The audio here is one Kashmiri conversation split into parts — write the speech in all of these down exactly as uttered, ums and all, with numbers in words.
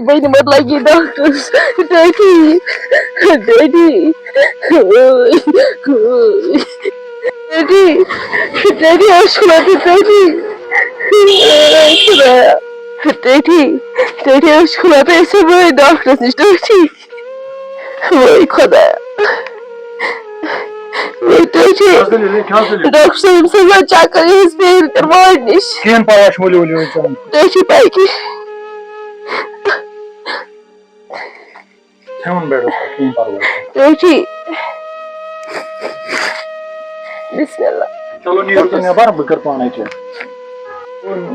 بہٕ نِمَتھ لَگی ڈاکٹرَس۔ ڈیڈی، ڈیڈی، ڈیڈی، ڈیڈی، أچھ کھُلاو تہٕ ڈیڈی۔ خۄدایا۔ ڈیڈی، ڈیڈی، أچھ کھُلاو تہٕ أسۍ ہٮ۪مو ڈاکٹرَس نِش۔ ڈیڈی۔ وٲے خۄدایا۔ وٲے ٹٲٹھے۔ کیٛاہ دٔلیٖل؟ کیٛاہ دٔلیٖل؟ ڈاکٹر صٲب، أمِس حظ آو چکر، یہِ حظ پیٚیہِ تیٚلہِ وارِ نِش۔ کِہیٖنۍ پرواے چھُ، ؤلِو، ؤلِو، ؤلِو، ژٕ وَن۔ ٹٲٹھی پکہِ۔ کھٮ۪وُن بیٚڈَس پٮ۪ٹھ، کِہیٖنۍ پرواے چھُنہٕ۔ ٹٲٹھی۔ بسم اللہ۔ چلو، نیٖرِو تُہۍ نٮ۪بر، بہٕ کَرٕ پانَے چیک۔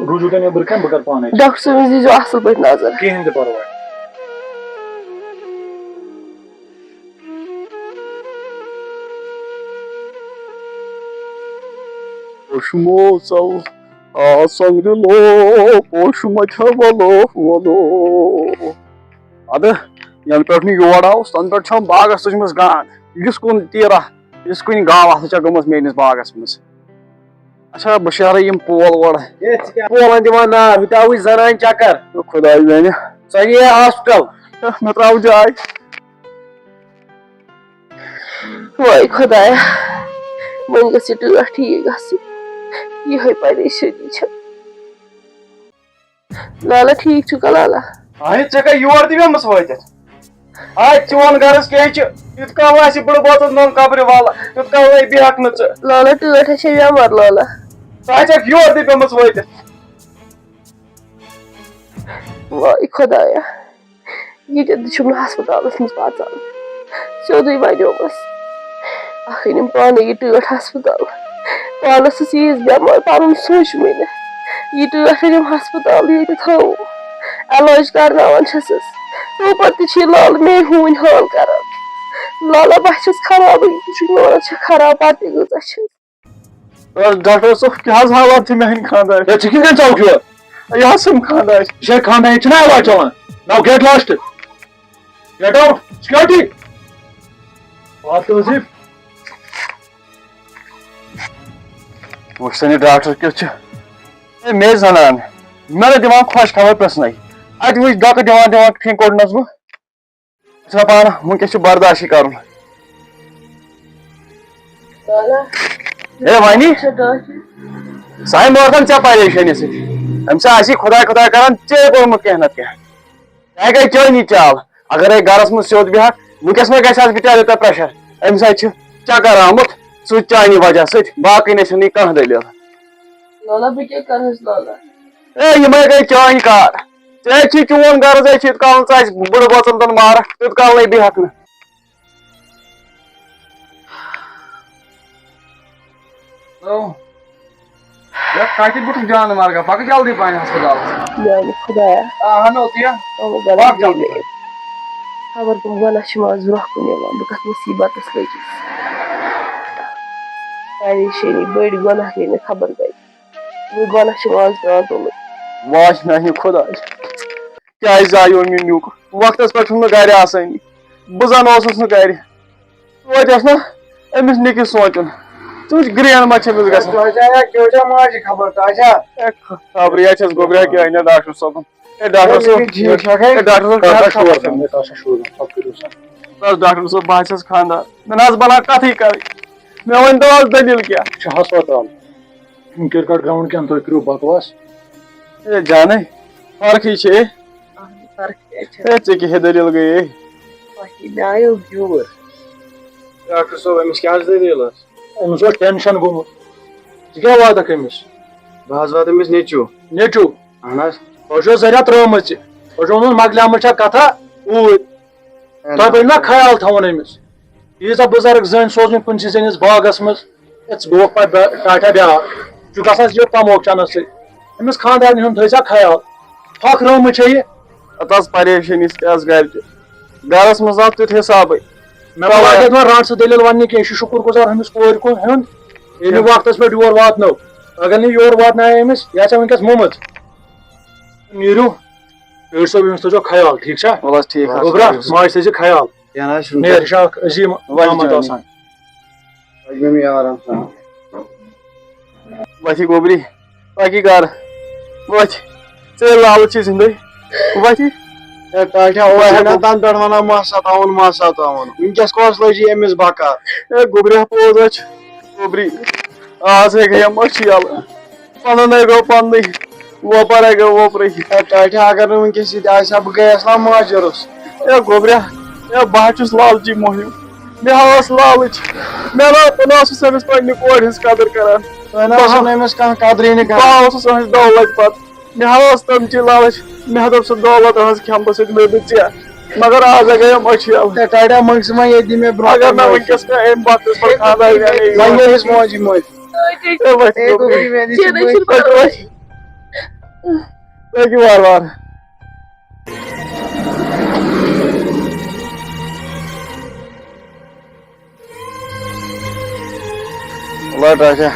روٗزِو تُہۍ نٮ۪برٕ کَنہِ، بہٕ کَرٕ پانَے چیک۔ ڈاکٹر صٲبَس دیٖزیو اَصٕل پٲٹھۍ نظر۔ کِہیٖنۍ تہِ پرواے۔ پوشمو ژل آسنگ دِلو، پوشمہ چھا ولو ولو۔ ادٕ ینہٕ پٮ۪ٹھ نہٕ یور آوُس، تنہٕ پٮ۪ٹھ چھم باغس تُجمٕژ گانٛد۔ یُس کُن تیٖرا، یُس کُنہِ گاو ہسا چھےٚ گٔمٕژ میٲنِس باغس منٛز۔ اچھا، بہٕ شیرٕ یِم پول اورٕ۔ ہے، ژٕ کیٛاہ پولن دِوان نار؟ ہُتہِ آوُے زنانہِ چکر۔ خداے زانہِ۔ ژٕ نِیے ہاسپٹل۔ مےٚ ترٛاو جاے۔ وٲے خۄدایا، وۄنۍ گٔژھ یہِ ٹٲٹھ ٹھیٖک گژھٕنۍ۔ یِہوٚے پریشٲنی چھےٚ۔ لالا، ٹھیٖک چھُکھا لالا؟ اَہَے، ژےٚ کَتہِ یور تہِ پیٚمٕژ وٲتِتھ؟ آے، چون غرض کیٛاہ چھُ؟ یُتھ کال آسہِ بٕڈٕ بٲژَن دۄن قبرِ والہٕ، تیُتھ کال ہے بیٚہکھ نہٕ ژٕ۔ لالا، ٹٲٹھ ہا چھےٚ بٮ۪مار، لالا۔ ژٕ ہا چھَکھ یور تہِ پیٚمٕژ وٲتِتھ۔ وٲے خۄدایا، ییٚتٮ۪تھ تہِ چھُم نہٕ ہسپتالَس منٛز پَژان۔ سیوٚدُے وَنیومَس۔ اَکھ أنِم پانَے یہِ ٹٲٹھ ہسپتال۔ پانَس ٲس ییٖژ بٮ۪مٲرۍ، پَنُن سوٗنٛچمٕے نہٕ۔ یہِ ٹٲٹھ أنِم ہسپتال، ییٚتہِ تھٲوٕم۔ علاج کرناوان چھَسَس۔ توپَتہٕ تہِ چھِ یہِ لال مے ہوٗنۍ حال کران۔ لالا، بہٕ چھَس خرابٕے، یہِ چھُ میون چھِ خراب، پَتہٕ تہِ کۭژاہ چھَس۔ ڈاکٹر صٲب، کیٛاہ حظ حالات چھِ میٛانہِ خانٛدارِ؟ ہے، ژٕ کِتھ کٔنۍ ژاوُکھ یور؟ یہِ حظ چھُم خانٛدارِ۔ یہِ چھا خانٛدارِ، یہِ چھُنہ علاج چلان؟ Now get lost. Get out. Security. وات تہذیٖب۔ وٕچھ سا یہِ ڈاکٹر کیُتھ چھُ۔ ہے، مے زنان، مےٚ نہٕ دِوان خۄش خبر پرٛژھنَے۔ اَتہِ وٕچھ دَکہٕ دِوان دِوان کِتھ کٔنۍ کوٚڑنَس بہٕ۔ ژٕ دَپان، وٕنکیٚس چھُ برداشٕے کَرُن۔ لالا، ہے وَنی؟ چھا ڈاکٹر؟ سانہِ مٲرتَن ژےٚ پریشٲنی سۭتۍ۔ أمِس آسی خۄداے خۄداے کَران، ژےٚ کوٚرمُت کینٛہہ نَتہٕ کینٛہہ۔ ژےٚ گٔے چٲنی چال۔ اگر ہے گَرَس منٛز سیوٚد بیٚہکھ، وٕنکیٚس ما گژھِ اَتھ بِچارِ یوٗتاہ پرٛیشَر؟ أمِس حظ چھِ چَکَر آمُت، سُہ چانہِ وجہ سۭتۍ، باقٕے نَے چھَنہٕ یہِ کانٛہہ دٔلیٖل۔ لالا، بہٕ کیٛاہ کَرٕ حظ لالا؟ ہے، یِمَے گٔے چٲنۍ کار۔ ژےٚ چھُے چون غرض، ہے چھُ یُتھ کال ژٕ اَسہِ بٕڈٕ بٲژَن دۄن مارَکھ، تیُتھ کال نَے بیٚہکھ نہٕ۔ ہیلو۔ ہے، کَتہِ بہٕ چھُس جان مارگا، پَکہٕ جلدی پَہَن ہسپتال۔ میٛانہِ خۄدایا۔ آ، ہَنو تہِ۔ او بَلا پَکھ جلدی۔ خبر کٕم گۄناہ چھِ مےٚ آز برٛونٛہہ کُن یِوان، بہٕ کَتھ مُصیٖبتَس لٔجِس۔ پریشٲنی، بٔڑۍ گۄناہ گٔے مےٚ خبر کَتہِ۔ وۄنۍ گۄناہ چھِ مےٚ آز پٮ۪وان تُلٕنۍ۔ واے میٛانہِ خۄداے، کیٛازِ زایو مےٚ نیُک؟ وقتَس پٮ۪ٹھ چھُم نہٕ گَرِ آسٲنی، بہٕ زَن اوسُس نہٕ گَرِ۔ توتہِ اوس نہ أمِس نِکِس سونٛچُن۔ ژٕ وٕچھ گرٛین ما چھِ أمِس گژھان۔ تۄہہِ چھا یا کیٛاہ چھا ماجہِ خبر، تۄہہِ چھا؟ اے، خ-، خبرٕے ہا چھَس گوٚبریا کیٛاہ اَنہِ ڈاکٹر صٲبَن۔ اے، ڈاکٹر صٲب۔ ٹھیٖک چھا، ہے؟ اے، ڈاکٹر صٲب، کَتھ کیٛاہ چھا شور خبر؟ کَران؟ کَتھ چھا شور خبر؟ کَتھ کٔرِو سا؟ بَس ڈاکٹر صٲب، بہٕ حظ چھَس خانٛدار۔ مےٚ نہ حظ بَنان کَتھٕے کَرٕنۍ۔ مےٚ ؤنۍ تو حظ دٔلیٖل کیٛاہ؟ یہِ چھُ ہسپتال۔ کرکٹ گراؤنڈ کٮ۪ن تُہۍ کٔرِو بکواس۔ اے جانے، فرقٕے چھے۔ اہن، فرق کیٛاہ چھےٚ؟ اے، ژےٚ کیٛاہ ہے دٔلیٖل گٔیے؟ تۄہہِ مےٚ آیو گیوٗر۔ ڈاکٹر صٲب، أمِس کیٛاہ حظ دٔلیٖل ٲس؟ أمِس اوس ٹینشن گوٚمُت۔ ژٕ کیٛاہ واتکھ أمِس؟ بہٕ حظ واتہٕ أمِس نیٚچوٗ۔ نیٚچوٗ؟ اہن حظ۔ تۄہہِ چھو زٔریاہ ترٲومٕژ یہِ۔ تۄہہِ چھو ووٚنمُت مۄکلیٛومُت چھا کتھا اوٗرۍ۔ اہن تۄہہِ حظ۔ پزِ نا خیال تھاوُن أمِس۔ ییٖژاہ بُزرگ زٔنۍ سوزٕنۍ کُنسٕے زٔنِس باغس منٛز، ہے، ژٕ گوٚوکھ پتہٕ بے-، ٹاٹھا بیٛاکھ۔ ژٕ گژھ حظ یہِ تموک چنس سۭتۍ۔ أمِس خانٛدارنہِ ہُنٛد تھٲیزِ خیال۔ پھۄکھ رٲومٕژ چھےٚ یہِ۔ اتھ آس پریشٲنی سۭتۍ آس گرِ تہِ۔ گرس منٛز آو تیُتھ حسابٕے۔ مےٚ ما توے۔ لگہِ اتھ وۄنۍ رانٛٹہٕ سۭتۍ دٔلیٖل وننہِ کینٛہہ، یہِ چھُ شُکُر گُزار ہُمِس کورِ کُن ہیوٚن، ییٚلہِ یہِ وقتس پٮ۪ٹھ یور واتنٲو۔ اگر نہٕ یور واتنایہِ أمِس، یہِ آسہِ ہا وٕنکیٚس مومٕژ۔ نیٖرِو، ٹٲٹھۍ صٲب، أمِس تھٲیزیو خیال، ٹھیٖک چھا؟ وَلہٕ حظ، ٹھیٖک حظ، گوٚبرا، ٹھیٖک حظ۔ ماجہِ تھٲیزِ خیال۔ کینٛہہ نہ حظ چھُنہٕ۔ مےٚ، یہِ چھُ اکھ عظیٖم ولہٕ محمد جٲنی۔ آسان۔ پَکہِ مےٚ یہِ آرام سان۔ وۄتھی گوٚبری، پَکہِ گَرٕ۔ وۄتھ۔ ژےٚ لالہٕ چھِ زِندَے۔ وۄتھی۔ ہے ٹاٹھیا، اوس ہے نا تَنہٕ پٮ۪ٹھ وَنان، "ما ستاوُن، ما ستاوُن"، وٕنکیٚس کۄس لٔجی أمِس بکار؟ ہے گوٚبریا، پوٚز ہا چھُ۔ گوٚبری، آز ہے گٔیَم أچھ یَلہٕ۔ پَنُن ہے گوٚو پَننُے، وۄپَر ہے گوٚو وۄپرٕے۔ ہے ٹاٹھیا، اگر نہٕ وٕنکیٚس یہِ تہِ آسہِ ہا، بہٕ گٔیَس نا ماجہِ روٚس۔ ہے گوٚبریا، ہے بہٕ ہا چھُس لالچی مۄہنیو۔ مےٚ ہا ٲس لالٕچ۔ مےٚ نا، بہٕ نہ اوسُس أمِس پنٛنہِ کورِ ہٕنٛز قدٕر کران۔ تۄہہِ نہ بہٕ اوسوٕ ہا نہٕ أمِس کانٛہہ قدرٕے نہٕ کران۔ بہٕ ہا اوسُس أہٕنٛزِ دولت پتہٕ۔ مےٚ ہا ٲس تَمچی لالٕچ، مےٚ ہا دوٚپ، سُہ دولت أہٕنٛز کھٮ۪مہٕ بہٕ، سُہ تہِ مےٚ بہٕ ژےٚ۔ مگر آز ہا گٔیَم أچھ یَلہٕ۔ ہے ٹاٹھیا، منٛگسہٕ ما ییٚتہِ مےٚ برونٛہہ اگر نہ کَنہِ وٕنکیٚس کانٛہہ اَمہِ وقتہٕ یِتھ پٲٹھۍ خانٛدار ویٚنہِ یور۔ وۄنۍ گٔیَس ماجہِ مٔلۍ۔ ہے وۄتھ ہے گوٚبری، گوٚبری، مےٚ دِژ یہِ مٔلۍ۔ پٔکِو وارٕ وارٕ۔ وَلہٕ ٹاٹھیا،